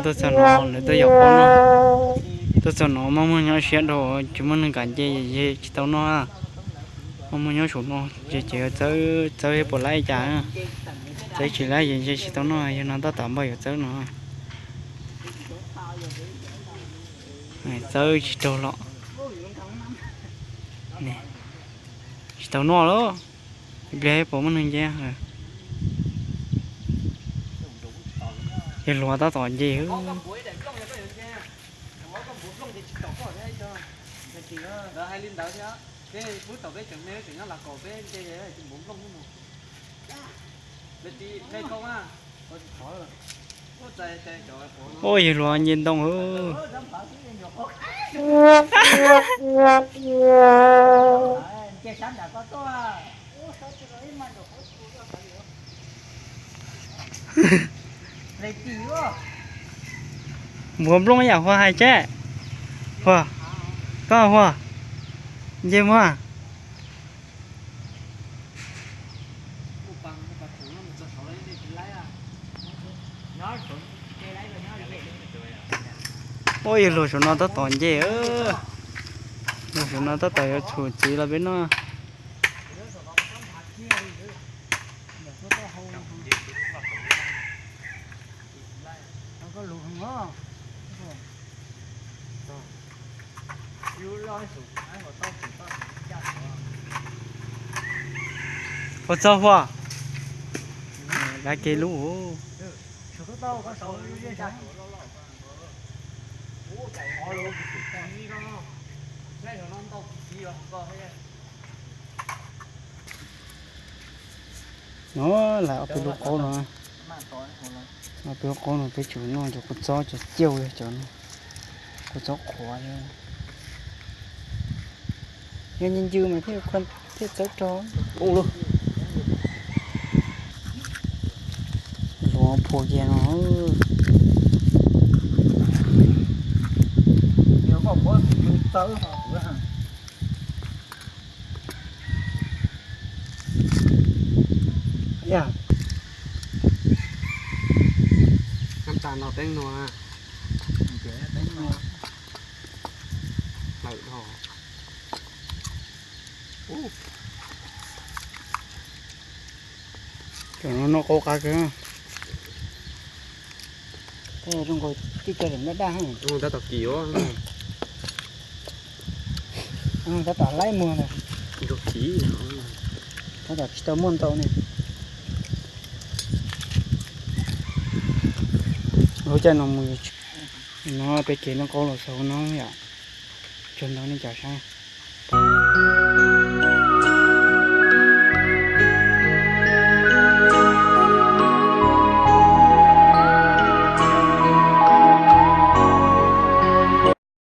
Tuaj txog no lawv tuaj yos qaub noj. Tuaj txog no mas muaj nyob siab dhau, tsis muaj neeg kam nce, yog tsis tau noj. Mas muaj nyob saum no, ces ces txawb txawb puas laib cas, txawb tsis laib ces nce tsis tau noj, yog no tab tom npaj yuav txawb no. Txawb tsis raug los, tsis tau noj lawm. Ib pliag puas muaj neeg nce. Yawg hluas tab tom nce. Ua yawg hluas nce ntoo. Npuav nplooj yam Huas hais tse. Huas, koj Huas, nce muag. Ua yawg hluas saum no tab tom nce. Yawg hluas saum no tab tom yuav tshum txiv los peb noj. Ua tsaug Huas. Dab kev lub. No lawm ob peb lub qaub no. Ob peb lub qaub no peb tseem noj cov kua txob cov ciaj, cov kua txob qhuav. Yog ncw ncw mas thiaj thiaj txawb rog. Ub lub, luav phua kiag no. Ab tas no teeb no. Lawm dhau. Cov no noj qaub qab kawg. Tej zoo nkaus tij co daj daj. Tab tom kim. Tab tom laib muag ntag. Tab tom tsis tau muaj ntau ne. Lub caij no mus, no peb kev noj qaub los xaus no yom. Tsuag ntau nej cov saib.